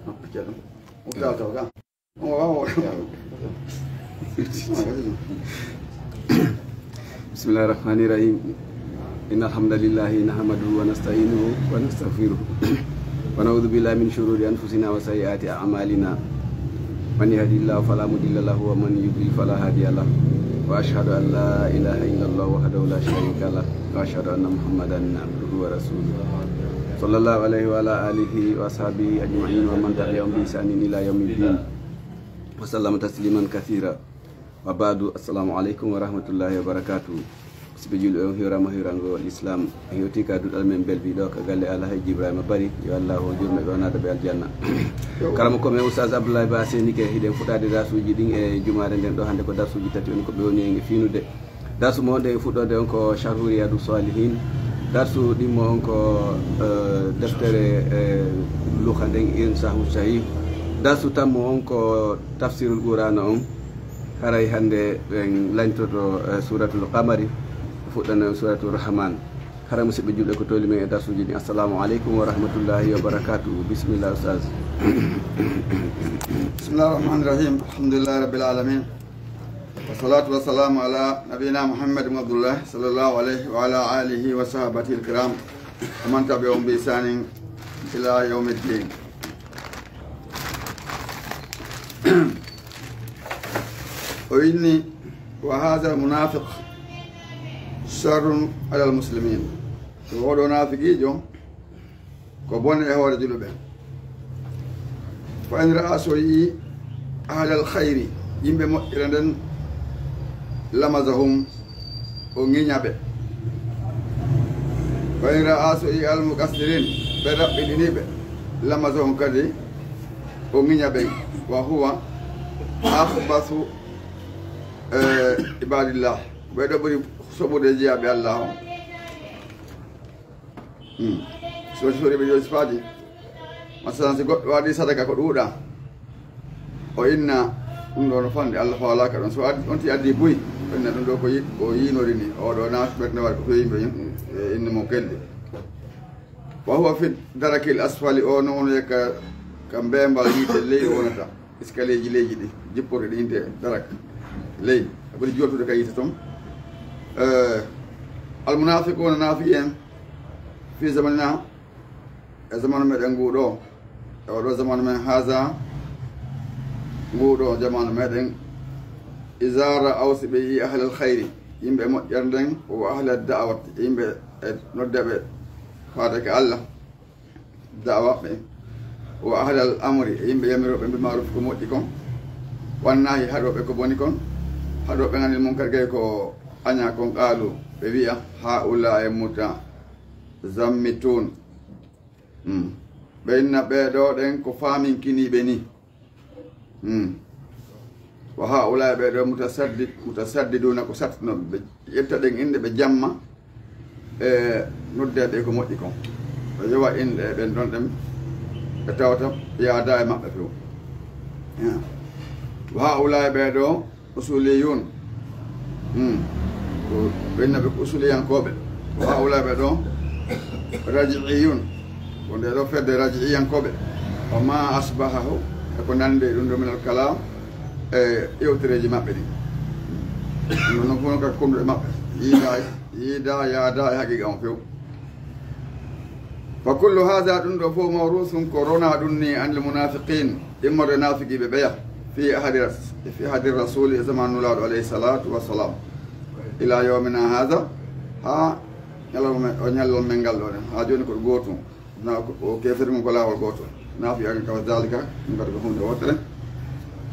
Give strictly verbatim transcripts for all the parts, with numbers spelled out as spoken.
بسم الله الرحمن الرحيم. إن الحمد لله نحمده ونستعينه ونستغفره، ونعوذ بالله من شرور أنفسنا وسيئات أعمالنا. من يهد الله فلا مضل له، ومن يضلل فلا هادي له. وأشهد أن لا إله إلا الله وحده لا شريك له، وأشهد أن محمدا عبده ورسوله، صلى الله عليه وعلى آله وأصحابه أجمعين، ومن تبعهم بإحسان إلى يوم الدين، وسلم تسليما كثيرا. Wa baadu, assalamu aleykum wa rahmatullahi wa barakaatu. Musidɓe julɓe, on hiwrama hiwrango l'islam. Hewti ka duɗal men belbi ɗo ka galle Alhaji Ibrahima Bari, yo Allah o jurme ɓe, o naada ɓe aljanna. Karamo ko men Oustaz Abdoulaye Ba Seni ke, hiɗen fuɗade darsuji ɗin e jumaare nden ɗo. Hande ko darsuji tati on ko ɓe woni en e finude. Darsu mo nden fuɗɗode on ko Sharhu Riyadu Salihin. Darsu ɗimmo on ko, eh, deftere, eh, Luka nden, in sahu sahih. Darsu tammo on ko Tafsirul Qur'ana on. Haray hande ɓen lañtoto, eh, Suratul Qamari, fuɗɗana on Suratul Rahman. Haray musidɓe julɓe, ko toli men e darsuji ɗin. Assalamu aleykum wa rahmatullahi wa barakatuhu. Bismillah, Oustaz. بسم الله الرحمن الرحيم. الحمد لله رب العالمين. والصلاة والسلام على نبينا محمد بن عبد الله، صلى الله عليه وعلى آله وصحبه الكرام، ومن تبعهم بإحسان إلى يوم الدين. O inni, وهذا المنافق شر على المسلمين. Ko oɗo naafiqiijo, ko bone e hoore julɓe ɓen. فإن رأى, so yi'i, أهل الخير, yimɓe moƴƴere nden, لمزهم, o ŋiña ɓe. وإن رأى, so yi'i, المقصرين, ɓe raɓɓiɗiniiɓe, لمزهم, kadi o ŋiña ɓe. وهو أخبث, eh, عباد الله. Ɓe ɗo ɓuri soɓude jiyaaɓe Allah on. Hmm. So, so rewi ɗo sifaaji, masalan, si goɗɗo waɗi sadaka ko ɗuuɗa, o inna ɗum ɗo no fande, Allah faalaaka ɗon. So addi, on ti addi buy, o inna ɗum ɗo ko yi-, ko yiinori ni, o ɗo na ɓernde waɗi ko feewi yimɓe, eh, inna mo keldi. وهو في الدرك الأسفل, o no woni ka, ka mbeembal yiite ley o wonata. Escalierji leydi ɗi, jipporde ɗi inte darak ley, ɓuri joltude ka yiite ton. Eh, المنافقون, naafiqi en, في زماننا, e zamanu meɗen ngu ɗo, e oɗo zamanu men, هذا, ngu ɗo zamanu meɗen, إذا رأوا, si ɓe yi'i, أهل الخير, yimɓe moƴƴere nden, وأهل الدعوة, yimɓe e noddeɓe faade ka Allah, da'wa ɓe, وأهل الأمر, e yimɓe yamirooɓe بالمعروف, ko moƴƴi kon, والنهي, haɗooɓe ko boni kon, haɗooɓe عن المنكر, gay ko añaa kon, قالوا, ɓe wi'a, هؤلاء متزمتون. Hmm. Ɓe inna ɓee ɗoo ɗen ko faaminkiniiɓe ni. Hmm. وهؤلاء, ɓee ɗoo, متسدد, متسددون, ko sattinooɓe. Ɓe ƴetta ɗen inɗe, ɓe jamma e noddeede ko moƴƴi kon. Ɓe yowa inɗe e ɓen ɗon ɗen, ɓe tawata yaada e maɓɓe few. Hmm. وهؤلاء, ɓee ɗoo, أصوليون. Hmm. Ko ɓe inna ɓe ko usuliyankooɓe. وهؤلاء, ɓe ɗoo, رجعيون. Ko nde ɗoo fedde raji'iyankooɓe. وما أشبهه, e ko nandi e ɗum ɗoo, من الكلام, e yewtereeji maɓɓe ɗin. Ɗum ɗoo fof no ka konduɗe maɓɓe. Yiida, yiida, yaada e haqiqa on few. فكل هذا, ɗum ɗoo fof, موروث, ko ronaa ɗum ni, عن المنافقين, immorde naafiqiiɓe ɓeya, في عهد رس-, في عهد الرسول, e zamanu Nulaaɗo, عليه الصلاة والسلام, إلى يومنا هذا, haa ñalawma men, o ñallal men ngal ɗoo ɗen, haa jooni ko gootum. Na ko, o keefeeri ngon ko laawol gootol. Naafiqi en كذلك, ɗum kadi ko huunde wootere.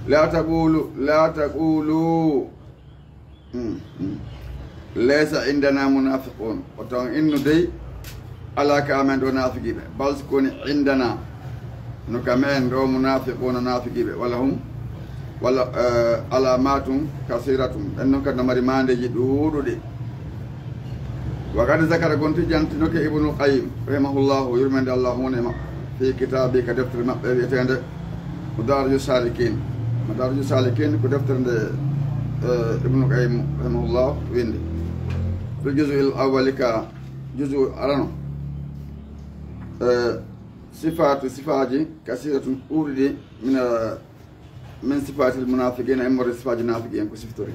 لا تقولوا, لا تقولوا, Hmm, hmm. ليس عندنا منافقون. O tan innu dey alaa ka amen ɗoo naafiqiiɓe. Bal, si ko woni عندنا, no ka men ɗoo, منافقون, naafiqiiɓe. ولا هم, walla, eh, علامات كثيرة. Ɓen non kadi no mari maandeeji ɗuuɗuɗi. وقد ذكر, gonti jantinoke, ابن القيم رحمه الله, yurmeende Allah woni e makko, في كتابه, ka deftere maɓɓe wi'eteende مدارج السالكين. مدارج السالكين ko deftere nde, eh, Ibnu Qayyim rahimahullah windi. في الجزء الأول, ka juzu arano, eh, Sifaatu, sifaaji, kasiiratun, ɗuuɗi ɗi, mina, min sifaatil munaafiqiina, immorde sifaaji naafiqi en ko siftori.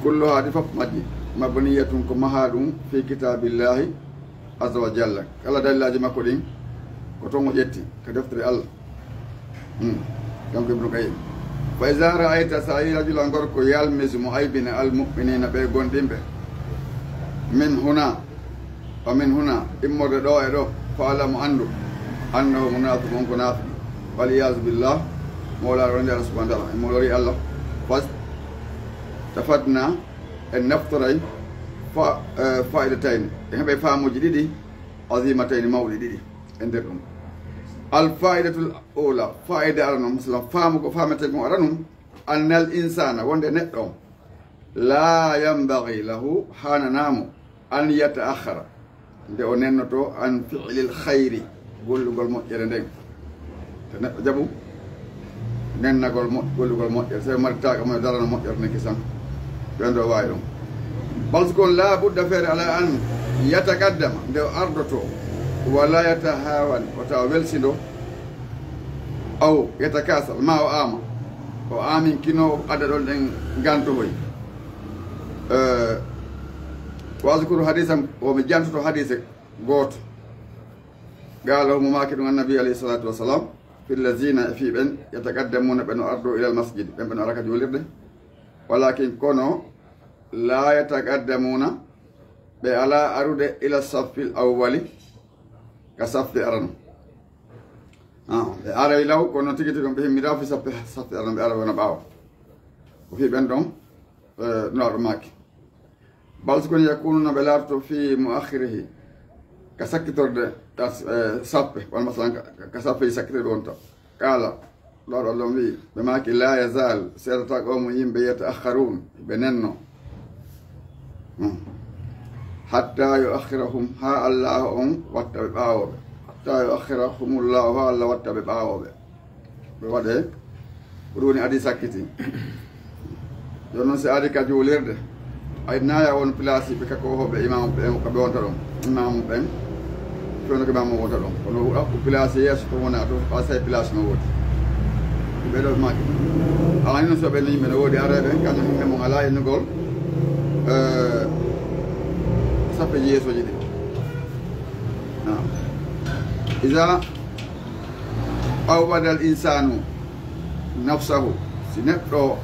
Kulluhaa, ɗi fof majji, mabniyatun, ko mahaa ɗum, fii kitaabillaahi azza wa jalla. Kala dalilaaji makko ɗin, ko toon o ƴetti, ko deftere Allah. Hmm. Kanko Ibnu Qayyim. Fa iza ra'ayta, so a yii rajulan gorko, yalmizu, mo aybina, al mu'miniina, ɓe gomɗinɓe. Min huna, wa min huna, immorde ɗo e ɗo, fa'lam, anndu, annahu munaafiqun, on ko naafiki. Wal iyaazu billah, Mawlaa wonde Allah subhaanahu wa ta'aalaa, en mawlori Allah. Fastafadna, en naftoray fa-, eh, faa'idatayni, en heɓay faamuuji ɗiɗi, aziimatayni, mawɗi ɗiɗi e nder ɗum. Al faa'idatul uulaa, faa'ida arano, masalan, faamu ko faametee kon aranum, annal insaana, wonde neɗɗo on, laa yanbagii lahu, haananaa mo, an yata'akhkhara, nde o nennoto, an fi'lil khayri, gollugol moƴƴere nden. Te neɗɗo jaɓu nennagol mo-, gollugol moƴƴere, so maritaaka mo darano moƴƴere nden kisan. Ɓen ɗo waawi ɗum. Bal si kon, laa budda, feere alaa, an yataqaddama, nde o ardoto, wa laa yatahaawan, wata o welsindo, aw yatakaasal, ma o aama, o aaminkino, adda ɗon ɗen gantohoy. Eh, wa azkuru hadiisan, o mi jantoto hadiise gooto. Qaala, omo maaki ɗum, annabi alayhi salaatu wa salaam, fi llaziina, e fii ɓen, yataqaddamuuna, ɓe no ardo, ilal masjid, ɓen ɓe no ara ka juulirde. Walaakin, kono, laa yataqaddamuuna, ɓe alaa arude, ila saffil awwali, ka saffe arano. Ah, ɓe aray law, kono tigi tigi on ɓe himmiraa fi saffe, saffe arano, ɓe aray wona ɓaawo. Ko fii ɓen ɗon, eh, Nulaaɗo maaki. Bal si kono, yakunuuna, ɓe laatoto, fi muakhirihi, ka sakkitorde, eh, sappe, walla masalan, ka, ka saffeeji sakkitorde wonta. Qaala, Nulaaɗo Allah on wi'i, ɓe maaki, laa yazaalu, seedata qawmun yimɓe, yataakharuun, ɓe nenno. Hmm. Hatta yuakhirahum, haa Allah on watta ɓe ɓaawooɓe. Hatta yuakhirahumullaahu, haa Allah watta ɓe ɓaawooɓe. Ɓe waɗe, ko ɗum woni adii sakkiti. Jooni noon, si ari ka juulirde, ay naaya won place ɓe ka ko hoɓe imaamu ɓen, ko ɓe wonta ɗon. Imaamu ɓen, fewndo ko imaamu wonta ɗon. Kono wuɗa ko place yeeso to wona to, ɓa say place no woodi. Ɓe ɗo maaki. Aani noon, so ɓe ni, ɓe no woodi arayɓe, kañum himɓe mum alaa innugol, eh, sappe yeesooji ɗin. Naam. Iza awwada al insaanu nafsahu, si neɗɗo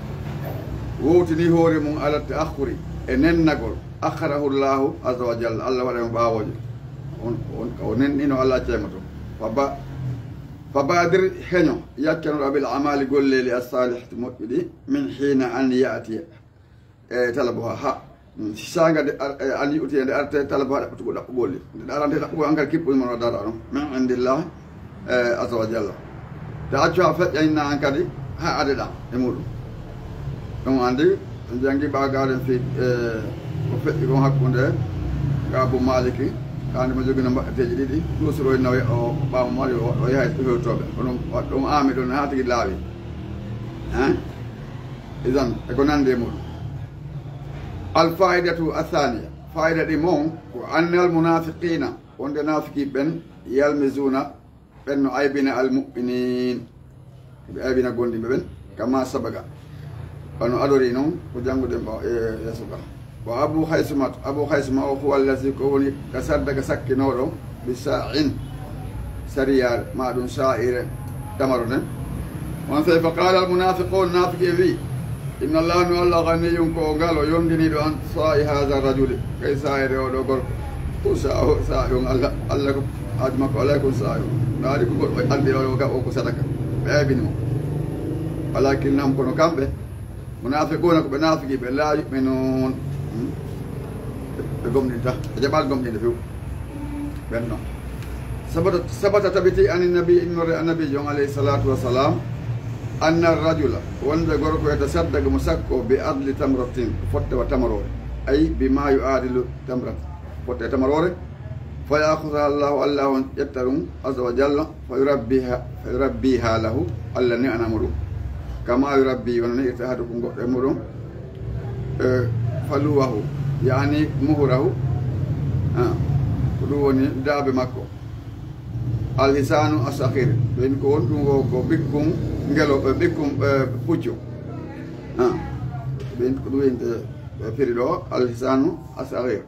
wowtini hoore mum ala ta'akhkhuri, e nennagol, akhkharahu Allahu azza wa jalla, Allah waɗa mo ɓaawoojo. On, on, o nennino Allah ceemato. Fa ba-, fa baadir, heño, yaccanoɗa bil a'maali, golleeli, as-saalihati, moƴƴuɗi, min hiina an ya'tiya, e talabuha, ha, mm, saanga nde ar-, e, an yu'tiya, nde arte talabuha, ɗaɓɓutugo ɗaɓɓugol ɗi. Nde ɗarante ɗaɓɓugol, an kadi kippuɗi mon o dara ɗon. Min indillah, e, azza wa jalla. Te accu ha feƴƴanina an kadi, ha adeɗa e muɗum. Ɗum andi, en jangi ɓaagaren fi, e, ko feƴƴi kon hakkunde Kaabu Maliki, kande mo jogino mbaɗɗeteeji ɗiɗi, ɗusuro nawi o ɓaawo mari o, o yahay hewtoɓe. Kono waɗ ɗum ami ɗon ha tigi laawi. Hein? Idan, e ko nandi e muɗum. Al faidatu athaniya, faida ɗi mon ko annal munafiqina, wonde nafiki ɓen, yalmizuna, ɓen no aybina al mu'minin, ɓe aybina gomɗinɓe ɓen, kama sabaga, wano adori non ko jannguɗen ɓa-, e, yeeso ga. Wa Abu Haysuma, Abu Haysuma o huwa allazi, ko woni ka sadda ga sakkinoɗo, bi sa'in, sariyare, ma ɗum sa'ire, tamaro nden. On sey fa qala al munafiqun, nafiki en wi, inna Allah, no Allah, ghaniyun, ko o ngal o yondiniɗo an sa'i hadha rajuli, kay sa'ire o ɗo gorko. Ko sa-, o sa'i on Allah, Allah ko haaju makko alay kon sa'i on. Ɗaari ko goɗɗo andi o, o, o ko sadaka. Ɓe aybini mo. Walakinnahum, kono kamɓe, munafiquna, ko ɓe nafiki ɓe, la yu'minun. Hmm? Ɓe gomɗinta. Ɓe jaɓaali gomɗinde few. Ɓen non. Sabata, sabata tabiti ani nabi, innore annabi jon alayhi salatu wa salam, anna rajula, wonde gorko e tasaddaqa mo sakko bi adli tamratin, fotte wa tamaro. Ay bi ma yu'adilu tamrat. Fotte tamarore. Fa ya'khudha Allahu, Allah on ƴetta ɗum, azza wa jalla, fa yurabbiha, fa yurabbiha lahu, Allah ne'ana mo ɗum. Kama yurabbi, wano ne'irta ahadukum goɗɗo e muɗum, e, faluwahu, yani muhurahu, a, ko ɗum woni daabe makko. Alhisanu asahir, ɓen ko won ɗum o ko ɓikkun ngelo, ɓe ɓikkun, ɓe puccu. Ah, ɓen ko ɗum wiyete, ɓe firi ɗo, alhisanu asahir.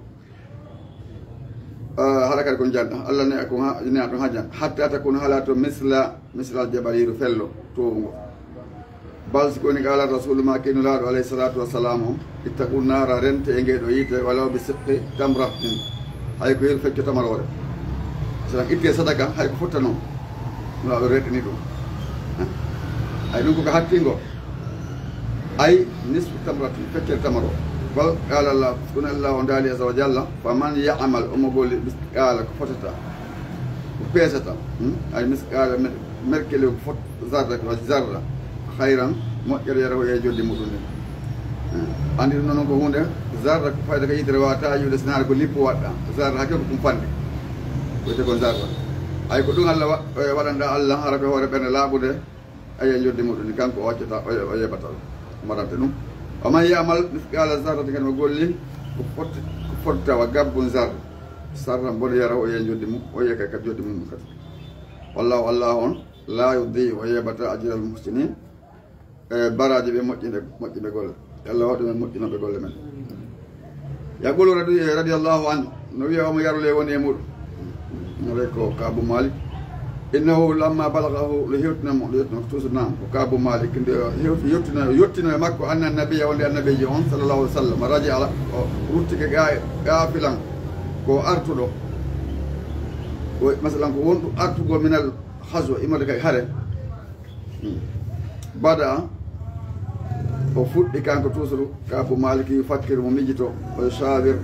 Ah, hara kadi ko janɗa, Allah ne ko ha, ne ɗum ha jan. Hatta takuna hala to misla, misla jabaliru fello, to ngo. Bal si ko woni qala rasulu ma kii Nulaaɗo alayhi salatu wassalam o, ittaqu nara, rente e ngeɗo yiite, walaw bi siqqi tamratin, hay ko yeru fecco tamaroore. Saɗa itte sadaka, hay ko fotta noon, Nulaaɗo rentini ɗum. Ay ɗum koko hattingo. Ay nisfu tamratin, feccere tamaro. Bal qala Allah, kono Allah o daali azza wa jalla, faman ya'mal, omo golli misqala ko fotata, ko peesata, hmm? Ay misqala mer-, merkele ko fot-, zarra, ko zarra, hayran, moƴƴere yara o e joddi muɗum nden. Eh, andi ɗum noon ko hunde, zarra ko fayda ka yitere wata yiwde sinaare ko lippo waɗɗa. Zarra hakke ko ɗum fande. Ko wiyete ko zarra. Ay ko ɗum Allah wa-, eh, waɗanɗa Allah, hara ko hoore ɓernde laaɓude, ayi e joddi muɗum ni, kanko o accata, o, o yeɓata, o marante ɗum. Wa man ya'mal misqala zarratin, kadi mo golli ko fot-, ko fotta wa gabbun zarra. Sarran bone yara o e joddi mum, o e kadi ka joddi mum kadi. Wallahu, Allah on, la yudhi'u, o yeɓata ajral muhsinin, e baraaji ɓe moƴƴinde, moƴƴiɓe golle. Yo Allah waɗu men moƴƴinooɓe golle men. Yaqulu radi-, radiyallahu anhu, no wiya omo yarule woni e muɗum. No wiya ko Kaabu Malik. Innahu lamma balagahu, lo hewtina mo, lo yettina ko toujours nam, ko Kaabu Malik, nde hewti-, yettino, yettino e makko, anna nabiyya, wonde annabiijo on, sallallahu alaihi wasallam, raja'a, o ruttike gaa-, gaafilan, ko artuɗo. O, masalan, ko wonɗo artugol minal ghazwa, immorde kay hare. Hmm. Bada, o fuɗɗi kanko toujours, Kaabu Maliki, yufakkiru, mo mijito, o shawir,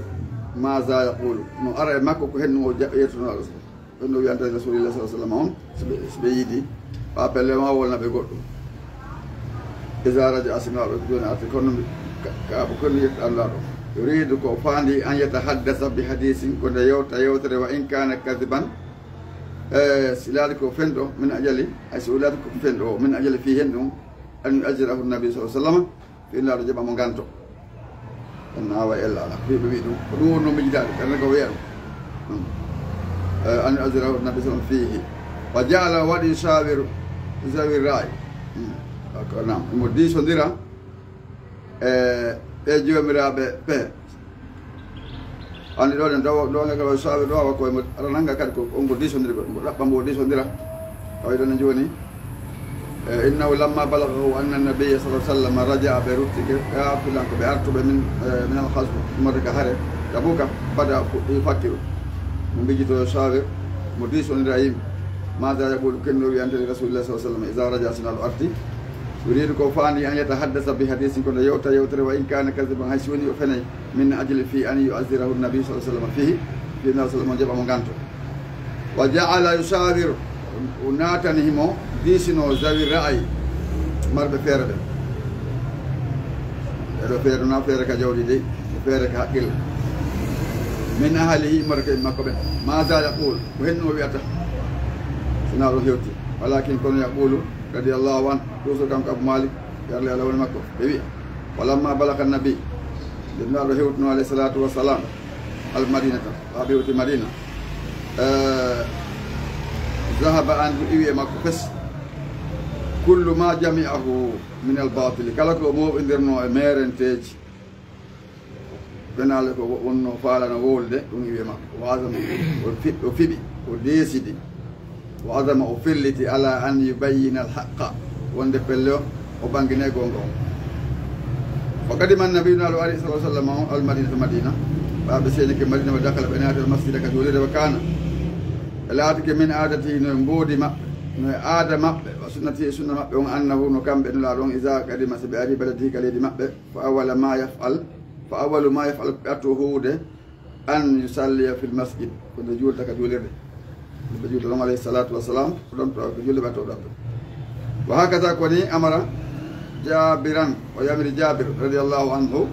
maza yaqulu. No ara e makko ko hennu o ja-, yettuno Allah. Ɗum no wiyanta Rasulillah sallallahu alaihi wasallam on, so ɓe, so ɓe yiidi, ɓa pelle ma wolna ɓe goɗɗum. Iza raja'a, si Nulaaɗo jooni arti, kono mi, ka, Kaabu, kono yettu Nulaaɗo. Yuridu, ko faandi, an yatahaddasa bi hadisin, ko nde yewta yewtere, wa in kana kadiban, e, si laati ko fenɗo, min ajali, ay so laati ko fenɗo o, min ajali fii hen ɗum, an yu'ajjirahu nabi sallallahu alaihi wasallam, fii Nulaaɗo jaɓa mo nganto. En naawa e ella ala. Fii ɓe wi'i ɗum, ko ɗum wonno miijidaade, ɓernde ko wi'a ɗum. Hmm. E, an yu'ajjirahu nabi sallallahu alaihi wasallam fiihi. Wa ja'ala, waɗi shawiru, zawi ra'i. Hmm. Ko naam, mo diisondira, e, e joomiraaɓe pehe. Anndi ɗo ɗen, ɗo, ɗo nga kala saabe ɗo, awa koye mo, aɗa nannga kadi ko, on ko diisondiri, ko, ko ɗaɓɓa mbo diisondira. Tawa ɗon jooni, e, innahu lamma balaghahu anna nabiyya sallallahu alaihi wasallam raja'a, ɓe ruttike, gaafilan, ko ɓe artuɓe min, e, min al-ghazw, immorde ka hare, Tabuka, bada fuɗɗi fakkiru. Mo mbijito saabe, mo diisondira yimɓe. Maza yaqulu, kenno wiyante li Rasulillah sallallahu alaihi wasallam, iza raja'a, si Nulaaɗo arti. Yuridu, ko faandi, an yatahaddasa bi hadisin, kono yewta yewtere, wa in kana kadiban, hay si woni o fenay. Min ajli, fii an yu'ajjirahu nabi sallallahu alaihi wasallam fiihi, fii Nulaaɗo sallam o jaɓa mo nganto. Wa ja'ala yushawiru, o naatani himo diisino zawi ra'ayi, marɓe feere ɓen. Ɓeɗo feere na feere ka jawdi dey, ko feere ka haqqille. Min ahlihi, immorde ka yimɓe makko ɓen. Maza yaqul, ko hennu o wi'ata? Si Nulaaɗo hewti. Walakin, kono yaqulu, radiyallahu anhu, toujours kanko Abu Malik, yarle Allah woni makko, ɓe wi'a, walamma balagha nabi, nde Nulaaɗo hewtuno alayhi salatu wassalam, al madinata, ɓaaɓe hewti Madina, eh, zahaba anhu, iwi e makko fes, kullu ma jami'ahu min al batili, kala ko mooɓindirno e meerenteeji, Benaale ko wonno faalano wowlude, ɗum iwi e makko. Wa azama, o fi-, o fiɓi, o deesidi. Wa azama, o felliti ala an yubayyina al haqqa, wonde pelle o, o bangine goonga on. Fa qadima an-nabiyyu, Nulaaɗo ari, sallallahu alaihi wasallam, al madinata, Madina. Ɓaaɓe seenike Madina, wa dakhala, ɓe naati al masjida, ka juulirde, wa kana, ɓe laatike min aadatihi, no e mboodi maɓɓe, no e aada maɓɓe, wa sunnatihi, sunna maɓɓe on, annahu, no kamɓe Nulaaɗo on, iza qadima, si ɓe ari, baladihi, ka leydi maɓɓe, Fa awwala ma yaf'al, fa awwalu ma yaf'al, ɓe artu huuwude, an yusalliya fil masjid, ko nde juulta ka juulirde. Nde ɓe juulta ɗon, alayhi salatu wassalam, ko ɗon to ɓe juulde ɓe artu ɗon. Wa hakaza, ko ni amara Jabiran, o yamiri Jabir radiyallahu anhu.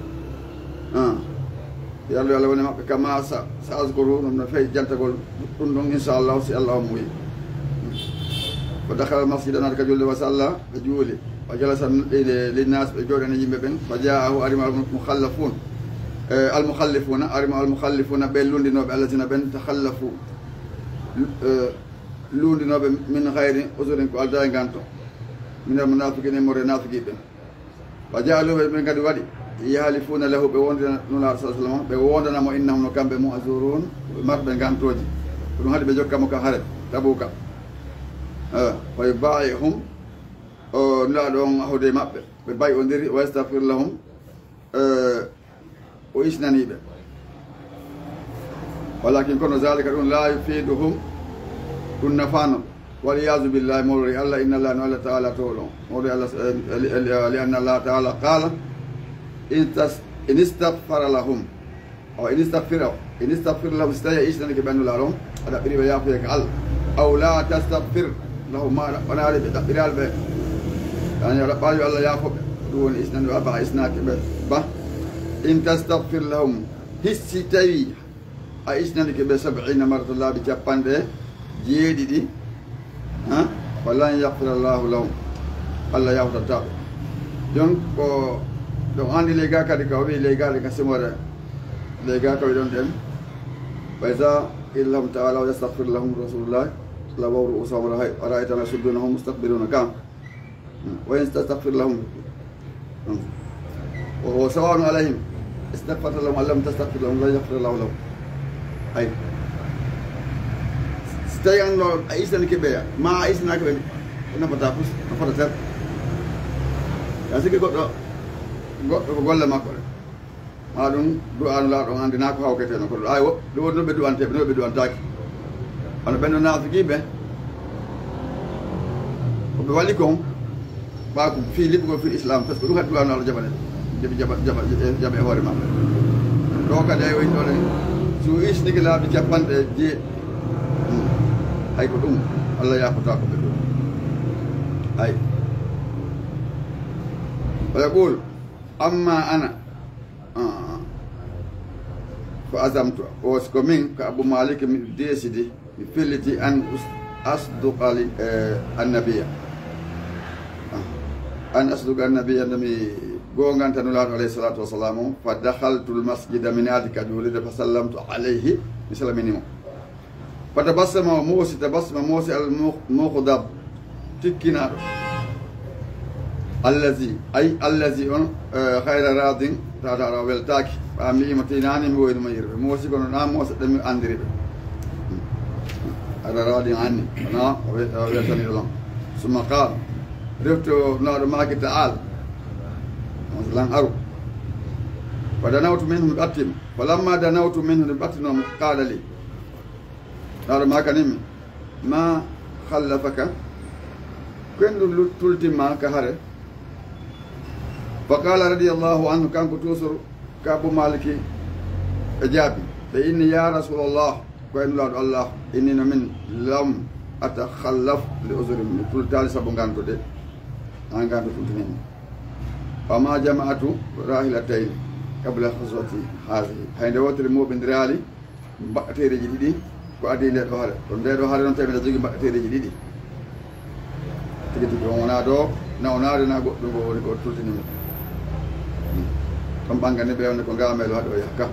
Ah. Yarlu Allah woni maɓɓe, kama sa, sa azkuru, ɗum no feƴƴi jantagol ɗum ɗon, inshallah, si Allah on muuyi. Fa dakhala al masjid, naati ka juulde, wa salla, ɓe juuli. Wa jalasa li, li, linnas, ɓe jooɗani yimɓe ɓen. Fa ja'ahu, arimo al mukhallafun. Eh, al mukhallifuna, arimo al mukhallifuna, ɓe lunndinooɓe, allazina ɓen takhallafu. Eh, luundinooɓe, min gayri uzurin, ko aldaa e nganto, minal munaafiqiina, immorde naafiqi ɓen. Wa ja'aluu, ɓe, ɓe kadi waɗi, yahlifuuna lahu, ɓe wondina Nulaaɗo sallallaahu alayhi wa sallam, ɓe wondana mo, innahum, no kamɓe, ma'zuruun, ɓe marɓe ngantooji. Ko ɗum haɗi ɓe jokka mo ka hare Tabuuka. Eh, fa yubaayi'ahum, o Nulaaɗo on ahude e maɓɓe, ɓe bay'ondiri, wa yastagfir lahum, eh, o isnanii ɓe. Walakin, kono, zaalika, ɗum, laa yufiiduhum, ɗum nafaano. Wal iyaazu billaahi, mawɗo Allah, inna Allah, no Allah taala towɗo on. Mawɗo Allah, eh, li, li, li anna Allah taala qaala, in tas-, in istagfara lahum. Awa, in istagfir, awa, in istagfir lahum, si tawi a isnanike ɓe, Nulaaɗo on, a ɗaɓɓiri ɓe yaafuye ka Allah. Aw laa tastagfir lahum, ma a ɗaɓɓanaali ɓe, ɗaɓɓiraali ɓe. Yani, a ɗaɓɓaali yo Allah yaafo ɓe. Ɗum woni isnande ɓe, ba a isnaaki ɓe ba. In tastagfir lahum, hissi tawi a isnanike ɓe sab'iina marratan, laabi capanɗe jeeɗiɗi, ha? Falan yagfira Allaahu lahum. Allah yaafotataa ɓe. Jon ko ɗon anndi ley gaa kadi, ka o wi'i ley gaa ɗe ka simore, ley gaa ka wi'ɗon ɗen. Wa izaa qiila lahum ta'aalaw yastagfir lakum rasuulullaahi, lawaw ru'uusahum wa ra'aytahum yasudduuna wa hum mustakbiruuna. Ka Wa in tastagfir lahum, wa huwa sawaa'un alayhim, istagfarta lahum am lam tastagfir lahum, lan yagfira Allahu lahum. Ay. Si tawi an ɗo a isnanike ɓe, ma a isnanake ɓe, ko nafata fus, nafata tan. Ya sikki goɗɗo, goɗɗo ko golle makko ɗe. Maa ɗum du'aanu laaɗo on anndi naa ko hawketee non, kono ay wo-, ɗum woni no ɓe du'anteeɓe, no ɓe du'antaaki. Hono ɓen no naafiqiiɓe, ko ɓe wali kon, ɓaa ko fii liɓugol fii Islam, parce que ɗum haɗi du'aanu laaɗo jaɓane, jaɓi, jaɓa, jaɓa, jaɓa e hoore maɓɓe. Ɗo kadi ay o inɗo ɗen, si o isnike laabi capanɗe jeeɗiɗi, hmm, hay ko ɗum, Allah yaafotaako ɓe ɗum. Ay. Wa yaqul, amma ana, Ah. Fa azamtu, o si ko min, ka Abu Malik, mi deesidi, mi felliti an us-, asduqa li, eh, annabiya. Ah. An asduqa annabiya, nde mi goonganta Nulaaɗo alayhi salaatu wa salaamu, fa dakhaltu al masjida, mi naati ka juulirde, fa sallamtu alayhi, mi salmini mo. Fa tabassama, o moosi, tabassama, moosi, al mu-, mughdab, tikkinaaɗo. Allazi, ay, allazi on, eh, ghayra raadin, tawata o weltaaki. Ɓaa mi yi'imo tinaani, mi woyni mo yirɓe. Moosi kono naa moosa ɗen mi anndiri ɓe. Ghayra raadin anni, wonaa o we-, o weltaniiɗo lan. Summa qaala, refti o Nulaaɗo maaki, ta'aal. On lan aru. Fa danawtu minhu, mi ɓattii mo. Fa lamma danawtu minhu, mi ɓattinoo mo, qaala li. Nulaaɗo maakani mi, ma khallafaka, ko honɗum lu-, tultimma ka hare? Fa qaala radiyallahu anhu, kanko toujours, Kaabu Maaliki e jaabi, ɓe inni, ya Rasulallah, ko e Nulaaɗo Allah, inni no min lam atakhallaf li uzrin, mi tultaali sabu nganto de, an nganto tultini mi. Wa ma jama'tu rahilatayni qabla ghazwati hazihi, hay nde wootere mooɓindiraali, mbaɗateereeji ɗiɗi ko adii ndee ɗoo hare. Kono ndee ɗoo hare noon, tawi mbiɗa jogii mbaɗateereeji ɗiɗi. Tigi tigi, on wonaa ɗoo, na wonaa ɗoo, na goɗɗum ngo woni ko tultini mo. Ɗon ɓangani ɓe wonde ko ngaameelo haɗi o yaha ka.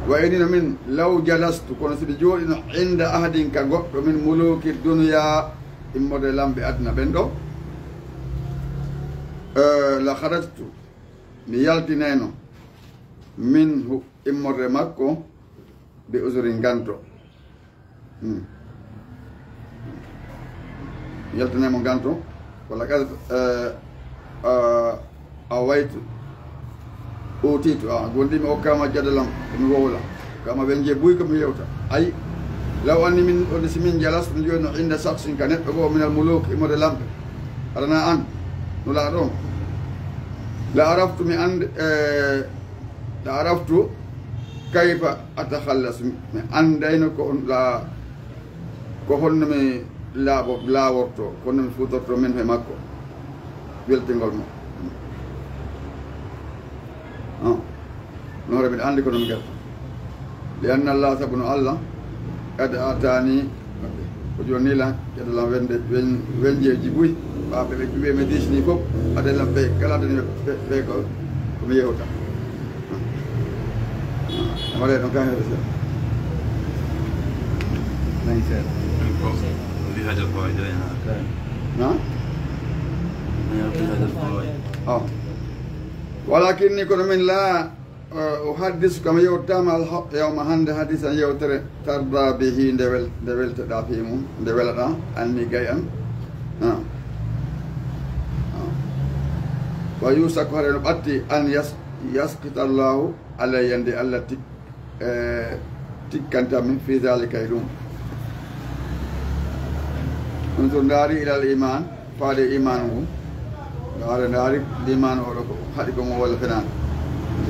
Wa inni no min, law jalastu, kono si mi jooɗino, inda ahadin, ka goɗɗo, min muluki dunya, immorde lamɓe aduna ɓen ɗoo, eh, la kharajtu, mi yaltinayno, minhu, immorde makko, bi uzrin, nganto. Hmm. Yaltanay mo nganto. Wala qad, eh, ah, awaytu, utitu, ah, gonɗi mi okkaama jadalam, mi wowla. Kama ɓe nje buy ko mi yewta. Ay, law anni min, on si min jalastu, mi jooɗino inda shakhsin, ka neɗɗo goo, minal muluk, immorde lamɓe. Aɗa na an, Nulaaɗo on. La araftu, mi and-, eh, la araftu kayfa atakhallasu, mi anndayno ko on la, ko honno mi laaɓo-, laaworto, ko honno mi fuutorto min he makko, weltingol mo. Ah. No hoore mbiɗa anndi ko no mi garta. Li anna Allah, sabu no Allah, qad atani, ko jonni lan, ƴetta lan wende, wen-, wenjeeji buy, ɓaaɓe ɓe ɓiɓɓe mi diisni fof, ade lan ɓe, kala adani ɓe, ɓe, ɓe ko, ko mi yewta. Amare ɗon ka hewde seeɗa. Nayi seeɗa. هذا الفوائد وين؟ ها؟ هذا الفوائد. آه. ولكني kono min la, eh, أحدثكم mi yewtaama اليوم hannde حديثا yewtere ترضى به nde wel-, nde weltoɗaa fii mum, nde welaɗaa, عنه gay an. Ah. Ah. ويوشك hara no ɓatti أن يس-، يسخط الله علي nde Allah tik-, e, tikkantammi في ذلك e ɗum. انظر ndaari إلى الإيمان, faade iman ngu. Ndaare, ndaari liman oɗo ko haɗi ko ngo walla fenaani.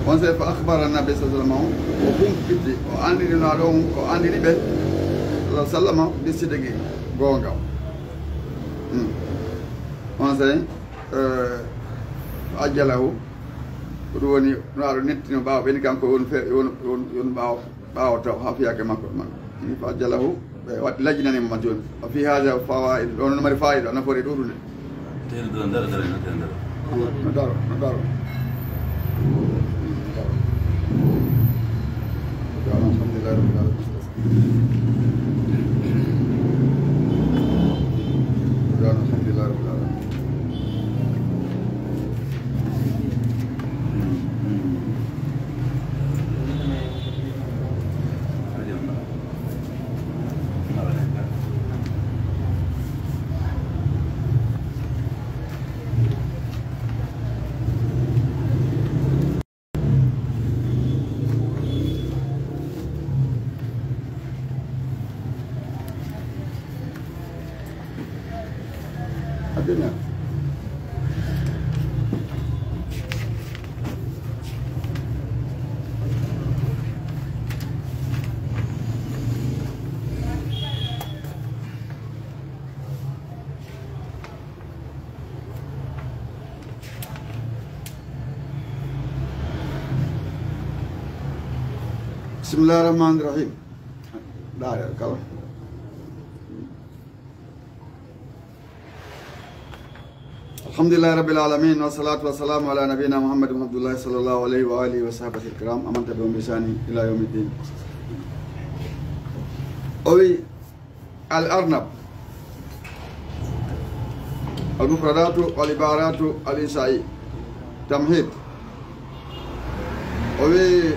Onsay فأخبر النبي صلى الله عليه وسلم, o humpiti, o anndini Nulaaɗo on, o anndini ɓe, صلى الله عليه وسلم, بالصدق, goonga. Hmm. Onsay, eh, فعجله, ko ɗum woni Nulaaɗo nettino ɓaawo, ɓeni kanko won fe-, won, won, won ɓaawo. Ɓaawo taw haa fiyaake makko man. Ni فعجله, ɓe waɗi lajjinani mo jooni. وفي هذا فوائد, ɗon no mari faayida, nafoore ɗuuɗunde. Teelɗo dara, dara, no teelɗo dara. No daro, no daro. Alhamdulillah rabbil alamin. Alhamdulillah rabbil alamin. بسم الله الرحمن الرحيم. لا، يا كلام. الحمد لله رب العالمين، والصلاة والسلام على نبينا محمد بن عبد الله صلى الله عليه وآله وصحبه الكرام، ومن تبعهم بإحسان إلى يوم الدين. O wi, الأرنب. المفردات والعبارات الإنشائية. تمهيد. O wi,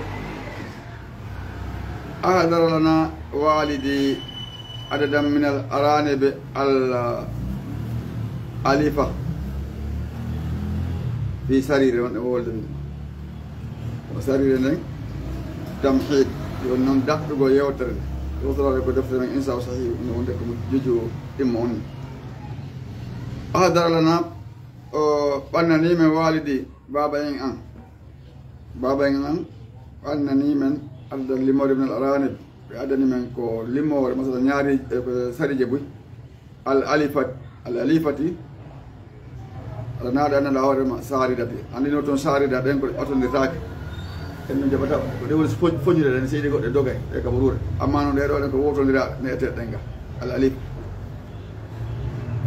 أحضر لنا والدي عددا من الأرانب الأليفة في سرير, wonde o wolde. O sarire nden, tamhid, ɗum woni noon daɗɗugol yewtere nde. Wosoroore ko deftere men Insa o Sahih, ɗum wonde ko mo jojo ɗimmo on. Ahdara lana, o ɓannani men walidi, baaba en an. Baaba en an ɓannani men adda limoore min al aranib. Ɓe addani men ko limoore, masala ñaari, e ko sarije buy. Al alifat, al alifati, aɗa naaɗa annda hoore ma saaridati. Anndino toon saarida ɓen ko ɓatondirtaake. En ɗum jaɓata ko ɗe woni fo-, foñude ɗen, seydi goɗɗe dogay, ɗe kaɓa ruure. Amma noon ɗee ɗoo ɗen ko wotondiraaɗe, ne'eteeɗe ɗen ga. Al alif.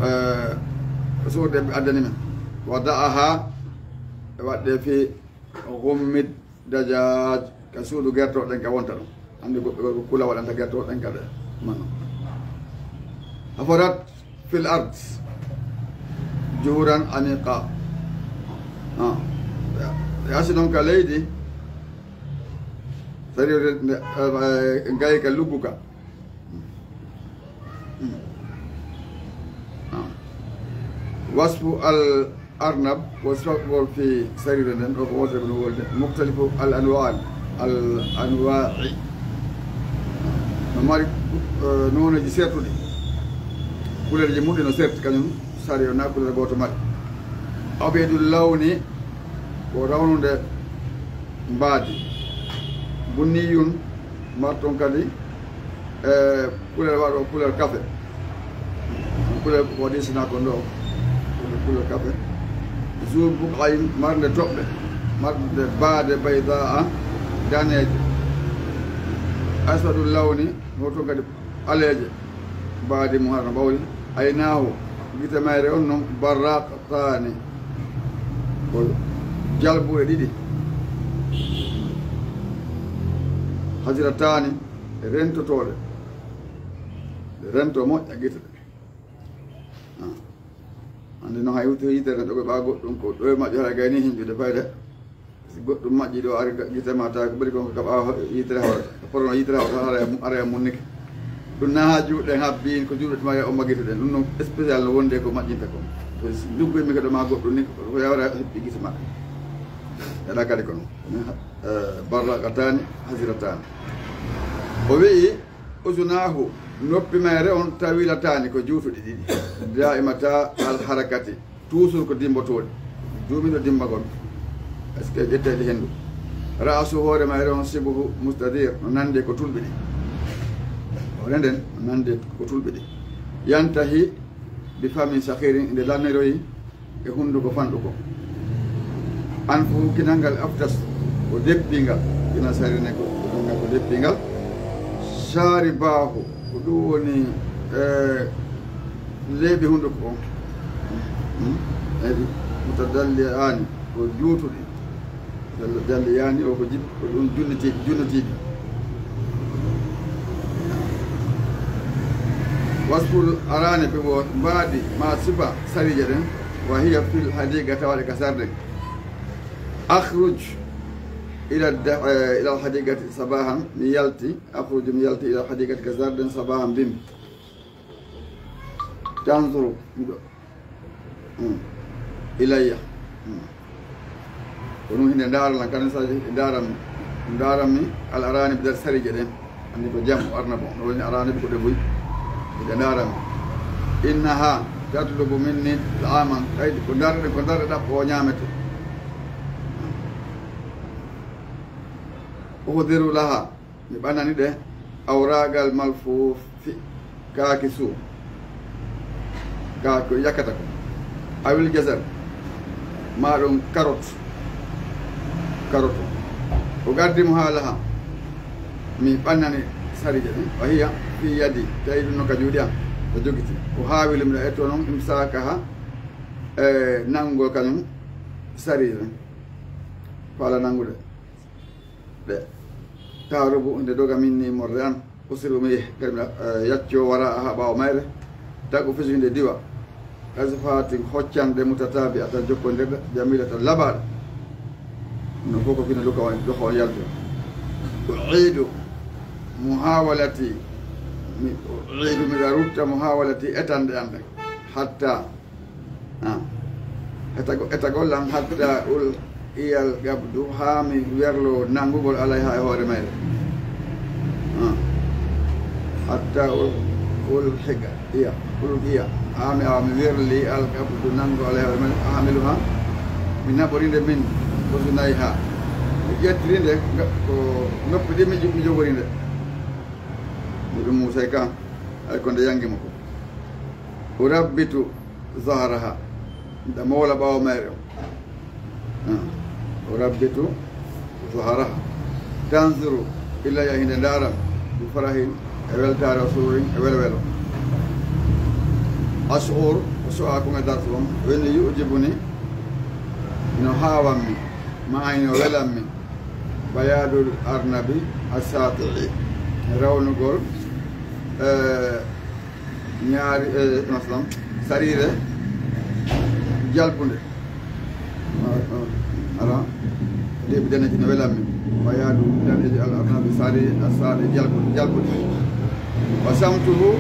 Eh, suuɗe ɓe addani men. Wada'aha, ɓe waɗde fi gummid dajaaj, ka suudu gertooɗe ɗen ka wonta ɗum. Anndi ko, ko kula waɗanta gertooɗe ɗen ka ɗe mano. Hafarat fil ard juhuran amiqa. Ah. Ɓe asi noon ka leydi, sariwde nde, eh, gayka lugguka. Ah. Wasfu al arnab, wasfu fi sarire nden, ɗo ko wootere no wolde. Muktalifu al anwa, al anwa'i. No mari, eh, nooneeji sertuɗi. Kuleerji muɗɗi no serti, kañum sari o na kuleer gooto mari. Abyadul lawni, ko rawnude mbaadi. Bunniyun, marton kadi, e, kulel waɗo kulel kafe. Kulel ko waɗi sina ko ndo, kulel, kulel kafe. Zu buqayin, marnde toɓɓe, marnde baade baydaa daneeje. Aswadul lawni, hoto kadi ɓaleeje. Baadi mum hara no ɓawli. Aynaahu, gite mayre on non, barraq, taani ko jalbuɗe ɗiɗi, hazira taani, rentotooɗe, rento moƴƴa gite ɗe. Nde noon hay wutto yitere ne ɗogo ɓaa goɗɗum ko ɗo e majjo hara gayni hinƴude fayda. Si goɗɗum majji ɗo ari ga-, gite ma tawi ko ɓuri kon ko ka ɓaawo yitere hawrata. Porono yitere hawrata hara e mu-, ara e munnike. Ɗum na ha juuɗe habbi ko juuɗe tuma o maggita ɗen. Ɗum noon spécial no wonde ko majjinta kon. To si nduggu mi ko ɗo ma goɗɗum ni ko yawra hippi gite ma. Eɗa kadi ko noon. Eh, barraqataani, hazirataani. O wi'i, Uzunahu, noppi mayre on tawilataani ko juutuɗi ɗiɗi. Daa'imata al harakati, toujours ko dimbotooɗi. Duumiɗo dimbagol. Est-ce que ƴetteede henndu? Ra'su hoore mayre on sibuhu mustadir, no nandi ko tulɓiɗi. Hoore nden, no nandi ko tulɓiɗi. Yantahi bi famin sakhirin, nde lanniroyi e hunnduko fanɗuko. Anfuhu kinal ngal aftas, ko deppingal, kinal sarine ko, ko deppingal. Shaaribaahu, ko ɗum woni, eh, leeɓi hunnduko on. Hmm? Eyi, mutadalliyaani, ko juutuɗi. Jalla, jalla yani o ko jiɗ-, ko ɗum junnitiiɗi, junnitiiɗi. Wasful arani ɓe wo mbaadi ma sifa sarije ɗen, wa hiya fil hadiqa tawaɗe ka sarde. Akhruj ila da-, eh, ila hadiqati sabahan, mi yalti, akhruj mi yalti ila hadiqati ka sarde sabahan bim. Tanzuru, miɗo Mm. Ilayya. Mm. Ko ɗum hinde ndaara lan, kan sa ndaran, ndaran mi al arani bidar sarije ɗen. Anndi ko jam o arna bon. No woni arani ko ɗe buy. Ɓe ndaran mi. Innaha tatlubu minni ta'aman. Kay ko ndarɗe, ko ndarɗe ɗaɓɓo o ñaamete. Uhdiru laha. Mi ɓanani ɗe awragal malfuufi, kaaki suu, kaaki ko yakkata ko, awil gesal, maa ɗum karot, karot. O gaddi mo haa laha, mi ɓannani sarije ɗen, wa hiya fii yadi, tawi ɗum no ka juuɗe am, o jogiti. O haawili mi ɗo etto noon, imsaakaha, e nanngugol kañum sarije ɗen, faala nanngude. Ɗe. Taarubu nde doga minni morde an, usiru mi kadi mi, eh, yacco wara aha ɓaawo mayre, tagu fiji nde diwa. Azfatin hoccanɗe mutatabi'atan jokkondirɗe, jamilatan laɓaaɗe. No fof ko kino luka on, doka on yalto. U'idu muhawalati, mi, u'idu miɗa rutta muhawalati etanɗe an ɗen. Hatta Ah. Etago-, etagol lan hatta ul iyal gabdu, haa mi werlo nanngugol alayha e hoore mayre. Ah. Hatta ul, ul higa, iya, ul iya. Haa mi, haa mi werli al gabdu nanngo alayha e hoore mayre. Ahamiluha, mi naɓori nde min, ko sunayha. Mi ƴettiri nde, nga-, ko noppi ɗi mi jo-, mi jogori nde. Miɗum Muusay kan, ay ko nde yangi mo ko. Urabbitu zahraha. Miɗa moola ɓaawo mayre o. Ah. Urabbitu zahraha. Tanzuru ilayya hinde ndaaram. Bi farahin e weltaare o sururin e welo welo. Ash'ur ko so'a ko nge darsu on. Woni yu'jibuni no haawammi. Ma ayno welammi. Bayaadul arnabi as-saati'i. Rawnugol, eh, ñaari, eh, masalan, sariire jalbunde. Ala, leeɓi daneeji no welammi. Bayaadu daneeji al arnabi sari, as-saati'i jalbunde, jalbunde. Wa samtuhu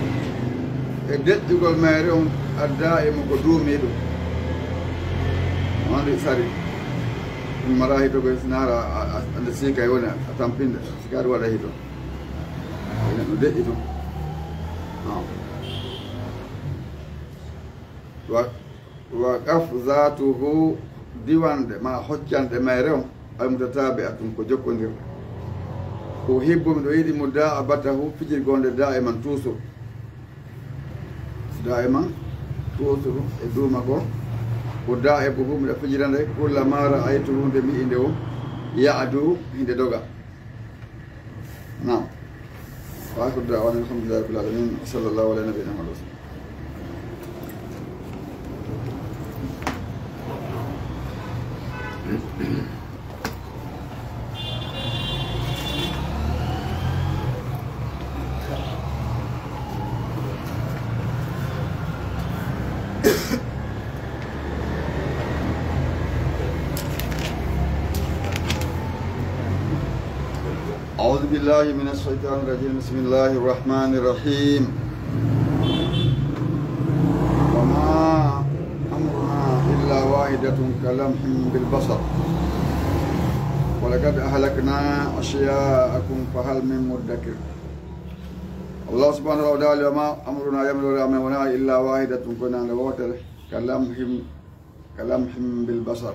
e deƴƴugol mayre on adda'imu ko duumiiɗo. On ɗi sari. Ɗum mara hito ko sinaara a, a, a, nde siika e woni a tampinde. Sikaari waɗa hito. Ene no deƴƴi tun. Ah. Wa, wa qafzatuhu diwanɗe ma hoccanɗe mayre on, al mutatabi'atun ko jokkondirɗe. Uhibbu miɗo yiɗi muda'abatahu fijirgol nde da'iman toujours. Da'iman toujours e duumagol. Uda'ibuhu miɗo fijira nde kullama ra'aytuhu nde mi yi'i nde o ya'du hinde doga. Naam. Wa akhiru da'wana alhamdulillahi rabbil alamin. Wa sallallahu ala nabiyyina Muhammad. أعوذ بالله من الشيطان الرجيم. بسم الله الرحمن الرحيم. وما أمرنا إلا واحدة كلمح بالبصر ولقد أهلكنا أشياءكم فهل من مدكر. Allah subhanahu wa ta'ala, وما أمرنا, yamiroore amen wonaa إلا واحدة, ko naange wootere, كلمح, كلمح بالبصر.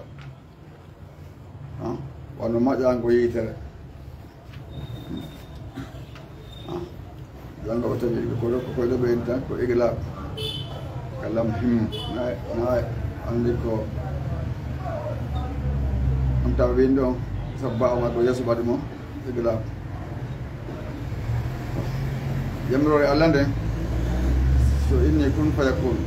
Ah, wano maƴaango yitere. Ah, janngo o tawi ko ɗo, ko koyɗo ɓe inta, ko iglaq. كلمح. Na, na anndi ko on tawa windo sabba o ko yeso baɗi mo. Iglaq. Yamiroore Allah nden, so inni kun fayakun.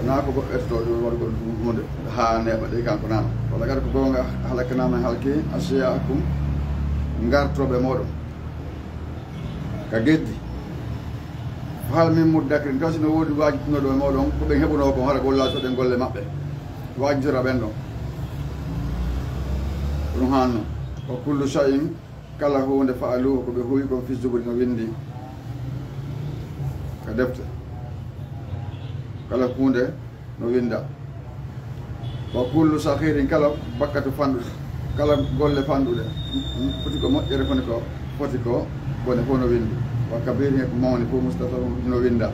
Wonaa ko goɗɗo ettoto ɗum waɗugol ɗum huunde haa neeɓa ɗe kanko naama. Wala kadi ko goonga, halaknaa men halki, أشياءكم, ngartooɓe mooɗon ka geddi. فهل من مدكر, taw si no woodi waajitinooɗo e mooɗon, ko ɓen heɓunoo kon, hara gollaa soɗen golle maɓɓe. Waajitora ɓen ɗon. Ɗum hanno. وكل شيء, kala huunde, فعلوه, ko ɓe huwi kon, في الزبر, no winndi ka defte. Kala huunde no winnda. وكل صغير, kala bakkatu fanɗuɗo, kala golle fanɗuɗe, foti ko moƴƴere, foti ko, foti ko bone, fof no winndi. وكبير, e ko mawni fof, مستطر, no winnda.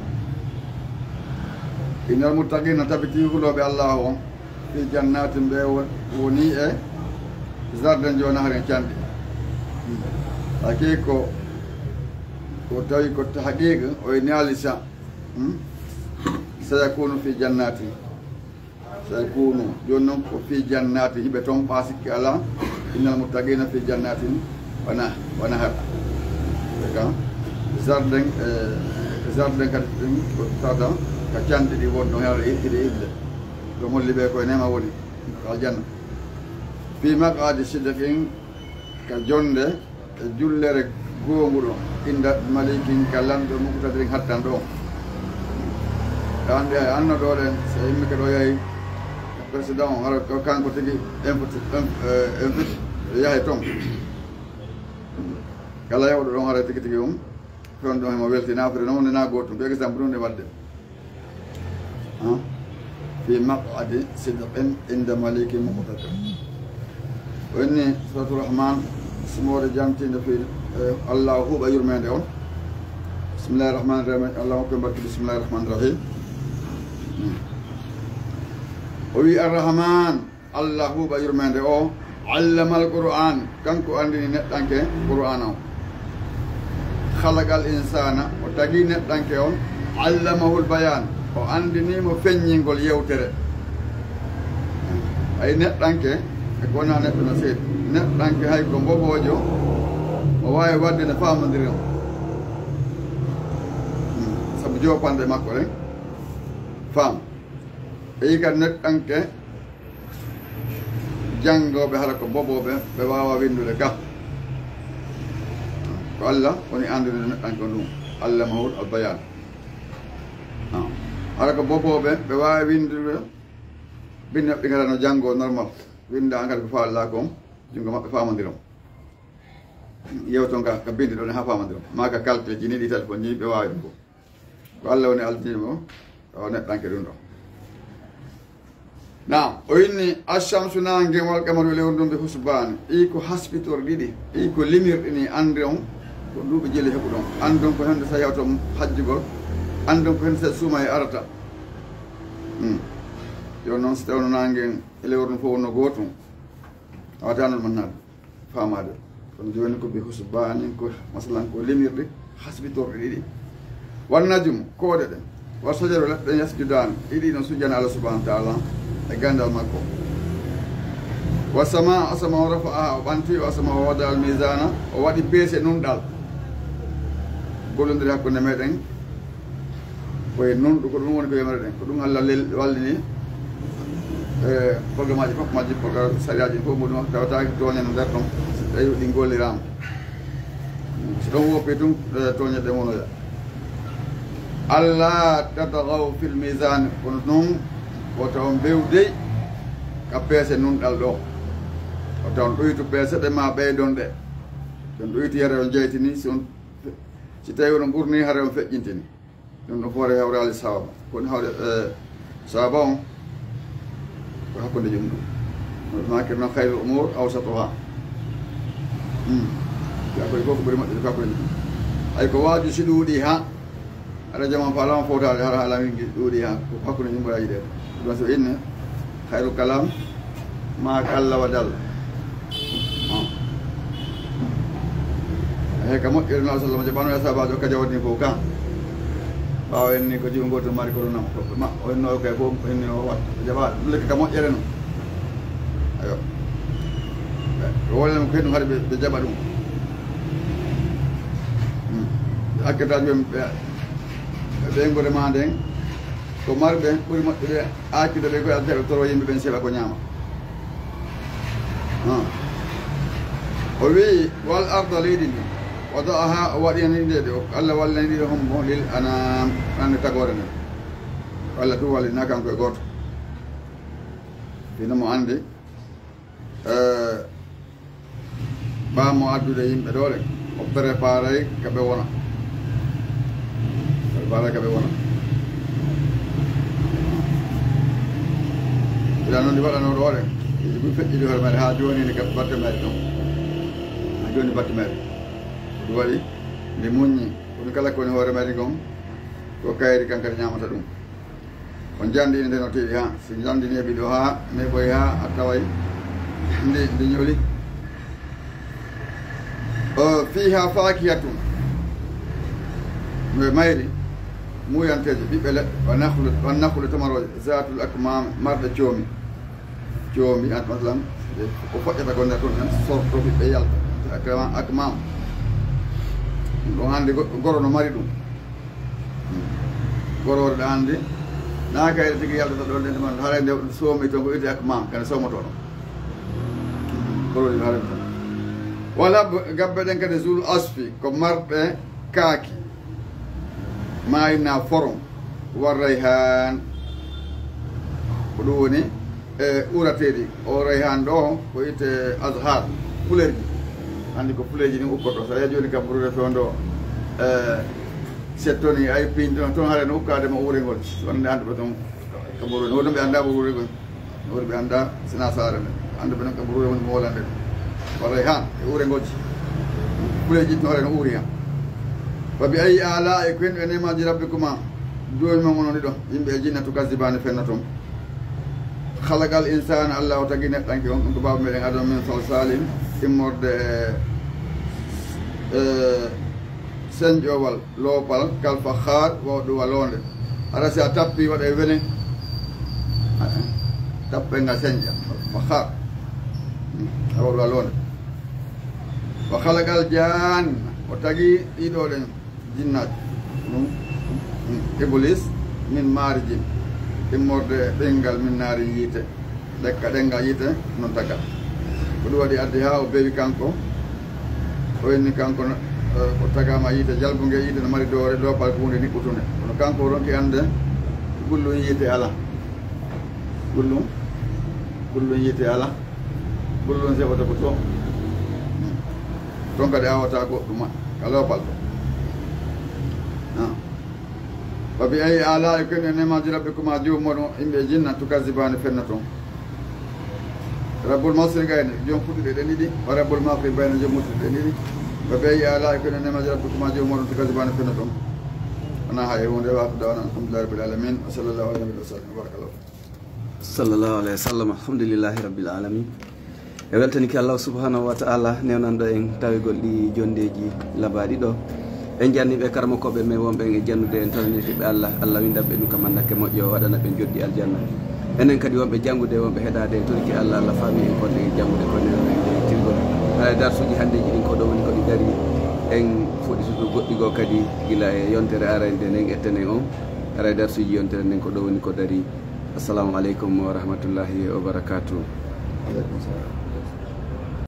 إن المتقين, tabiti hulooɓe Allah on, في جنات, ɓe wo-, woni e jardin, joono haren canɗi. Haqiiqa ko, ko tawi ko tahqiq, o e naalisa. Hmm? سيكون في جنات. سيكون. Jooni non ko في جنات, hiɓe ton, ɓaa sikki alaa. إن المتقين في جنات ونهر, ونهر. Ɓe ka jardin, eh, jardin kadi ɗin ko tawata ka canɗi ɗi won ɗon, hewre iɗɗi ɗi iɗɗe. Ɗo molli ɓe koye neema woni, ko aljanna. في مقعد صدق, ka jonde e jullere goomuɗo, عند مليك, ka lanɗo, مقتدر, hattanɗo. Ka anndi hay annoɗo ɗen, so immike ɗo yahi président on, hara ko kanko tigi invite, inv-, eh, invite, yahay ton. Kala yawɗo ɗon, hara tigi tigi on, fewndo himo weltina, affaire non, wonde na gootum. Ko exemple ɗum ɗe waɗde. Ha? في مقعد صدق عند مليك مقتدر. O inni Suratu Rahman, simoore jantiinde fii, eh, Allah huuɓa yurmeende on. بسم الله الرحمن الرحيم. Allah hokku en barke, بسم الله الرحمن الرحيم. Hmm. O wi Ar-Rahman, Allah huuɓa yurmeende o, علم القرآن, kanko anndini neɗɗanke Qur'aana o. خلق الإنسان, o tagi neɗɗanke on, علمه البيان, o anndini mo feññingol yewtere. Hay neɗɗanke, e ko wonaa neɗɗo no seeɗi. Neɗɗanke hay ko mboboojo, o waawi waɗde no faamondiri on. Hmm. Sabu joopande makko ɗen, faam. E yi kadi neɗɗanke, janngooɓe hara ko mbobooɓe, ɓe waawaa winndude ka. Ko Allah woni anndude neɗɗanke on ɗum. علمه البيان. Ah. Hara ko mbobooɓe, ɓe waawaa winndude, binndi maɓɓe kala no janngoo normal. Winnda an kadi ko faalaɗaa kon, junngo maɓɓe faamondira. Yewton ka, ka binndi ɗon haa faamondira. Maa ka kalteeji ni ɗi téléphone ni ɓe waawi ɗum ko. Ko Allah woni aldini mo, o neɗɗanke ɗum ɗo. Naam, o inni, الشمس, naange, والقمر, e lewru ndun, بحسبان, ɗi ko haspitoor ɗiɗi, ɗi ko limirɗi ni, anndon ko duuɓi jeli heɓuɗon, anndon ko hende sa yawta hajjugol, anndon ko hende sa suuma e arata. Hmm. Yo noon, si tawno naange e lewru ndun fof wonno gootum, a wata noon mannaade. Faamaade. Kono jooni ko بحسبان, ko masalan ko limirɗe hasbitorɗe ɗiɗi. والنجم, koode ɗen. والشجر, leɗɗe ɗen, يسجدان, ɗiɗi no sujjana Allah subhanahu wa ta'ala e ganndal makko. والسماء, asama o, رفعها, o ɓanti, ووضع الميزان, o waɗi peese nunɗal. Gollondiri hakkunde meɗen. Ko e nunɗu, ko ɗum woni ko yamiri ɗen. Ko ɗum Allah lel-, wallini, eh, programmeaji fof majji, programme sariyaaji fof muɗum, tawataake tooñe no nder ɗon, so tawi ɗi golliraama. So ɗon woppi tun, eh, tooñe ɗe wonoya. ألا تطغوا في الميزان, kono noon, wota on mbewdey ka peese nunɗal ɗo. Wota on ɗoytu peese ɗe maa ɓeydon ɗe. Si on ɗoytii, hara on jaytini, si on, si tawii oɗon ɓurni, hara on feƴƴintini. Ɗum ɗo foore hawraali sawaba. Ko woni hawre, eh, sawaba on ko hakkunde jum ɗum. No maakir noon, khayrul umur awsatuha. Hmm. Ka koye fof ko ɓuri moƴƴude ko hakkunde jum. Ay ko waaju si ɗuuɗi ha, aɗa jama falama fowtaade, hara haala min ɗuuɗi ha, ko hakkunde jum ɓura yiɗeede. Ɗum so inne, khayru kalam ma qalla wa dalla. Ah. Eey, ka moƴƴere Nabi sallallahu alaihi wasallam jaɓano e sahabaajo ka jawdi fof ka. Ɓaawo en ni ko jiwo gooto mari ko ɗum ko ma o henno kay fof o henni o wat o jaɓa ɗum lekki ka moƴƴere no. Ayo. Ko wonno ko henno hari ɓe jaɓa ɗum. Hmm. Ɓe akkata jom ɓe ɓe ngore ma nden. Ko marɓe ɓuri moƴƴude aaccude ɓe koye alteɓe toro yimɓe ɓen seeɓa ko ñaama. Ah. O wi'i, wal arda leydi ndi, wada'aha, o waɗi hen nde ɗo, Allah wallani ɗiɗo hombo lil anam, ande tagore nden. Allah tun wallina kanko e gooto. Hino mo andi, eh, ɓaamo addude yimɓe ɗo ɗen, o préparay ka ɓe wona. Préparay ka ɓe wona. Ila noon ndi waɗanoo ɗo ɗen, ɗi ɗum feƴƴidi hoore meɗen haa jooni ni ka batte meɗen ɗon. Haa jooni batte meɗen. Ko ɗum waɗi, ndi muññi. Kono kala ko woni hoore meɗen kon, ko kayri kan kadi ñaamata ɗum. On janndi inde no tewi ha, si janndi neeɓi ɗo ha, neeɓoy ha, a taway ndi, ndi ñoli. O, fiha fakihatun. No e mayri, muuyanteeje, ɓiɓɓe leɗɗe, wa nakhlu, wa nakhlu tamarooje, zatul akmam, marɗe coomi. Coomi, an, masalan, ko foƴƴata ko nder ton tan, sorto ɓiɓɓe yalta. Akmam, akmam. Ɗum ɗon hannde goɗɗo goro no mari ɗum. Goroore ɗo hannde, naa kayre tigi yaltata ɗon, nden man, haray nde soomi ton ko iwde akmam, kadi soomoto ɗon. Goroore ɗo haray ton. Wala b-, gabbe ɗen kadi zul asfi, ko marɗe kaaki. Maayna forom, war rayhaan. Ko ɗum woni e urateeɗi. O rayhaan ɗo, ko itte azhar, fleur ji. Anndi ko fleur ji ɗin ukkoto. So a yehii jooni ka buruure fewndo, e, settoni, ay piin ton, ton haɗa no ukkaade ma uurengol. Wonde annduɓe ton ka buruure. Wonde ɓe anndaa buruure gol. Wonde ɓe anndaa sina saare nde. Annduɓe non ka buruure woni mo wolande ɗum. Wa rayhaan, e uurengol ji. Fleur ji no haɗa no uuri han. Wa bi ayyi aalaa'i, ko honɗum e neemaaji rabbikumaa, joomi mon onon ɗiɗo, yimɓe e jinne, tukazzibaani, fennoton? Khalaqal insaana, Allah o tagi neɗɗanke on, ɗum ko baaba meɗen Adama, min salsaalin, immorde e, e, senƴowal, loopal, kal fakhaar, wawɗo waloonde. Hara si a tappi, waɗa e wene. Tappen nga senƴa, fakhaar. A wawɗo waloonde. Wa khalaqal jaanna, o tagi ɗiɗo ɗen. Jinnaaji. Ɗum, ɗum Iblis, min maarijin, immorde ɓeyngal min naarin yiite. Ɗekka ɗenngal yiite, non taga. Ko ɗum waɗi addi haa o bewi kanko. O inni kanko no, eh, o tagaama yiite jalbunge, yiite no mari doole, loopal ko huunde niɓɓutunde. Kono kanko o ronki annde, gullum yiite alaa. Gullum, gullum yiite alaa. Gullum seɓata ko toon. Toon kadi aawata goɗɗum ka loopal ɗo. Ah. Wa bi ayyi aalaa'i, ko honɗum e neemaaji rabbikumaa, joomi mooɗon, yimɓe e jinne, tukazzibaani, fennoton? Rabbul mashriqayni, joom fuɗɗuɗe ɗen ɗiɗi, wa rabbul maghribayni, joom mudditde ɗen ɗiɗi. Wa bi ayyi aalaa'i, ko honɗum e neemaaji rabbikumaa, joomi mooɗon, tukazzibaani, fennoton? Wonaa hay huunde, wa aakhiru da'waanaa anil hamdu lillaahi rabbil aalamiin. Wa sallallaahu alaa nabiyinaa wa sallam. Wa barakallahu. Sallallahu alaihi wasallam. Alhamdulillahi rabbil alamin. E weltanike Allah subhanahu wa ta'ala, newnanɗo en tawegol ɗi jondeeji labaaɗi ɗo. En janni ɓe karamokooɓe men wonɓe en e jannude en, tananirɓe Allah, Allah windan ɓe ɗum ka mandake moƴƴo, waɗana ɓe joddi aljanna. Enen kadi wonɓe janngude, wonɓe heɗaade, en torike Allah, Allah faami en konde en janngude, ko newno en jeytirgol. Haray darsuuji hanndeeji ɗin ko ɗo woni ko ɗi dari. En fuɗɗitoto goɗɗi goo kadi gila e yontere arande nden, ettenen on. Haray darsuuji yontere nden ko ɗo woni ko dari. Assalamu aleykum wa rahmatullahi wa barakatuh. Aleykum salam.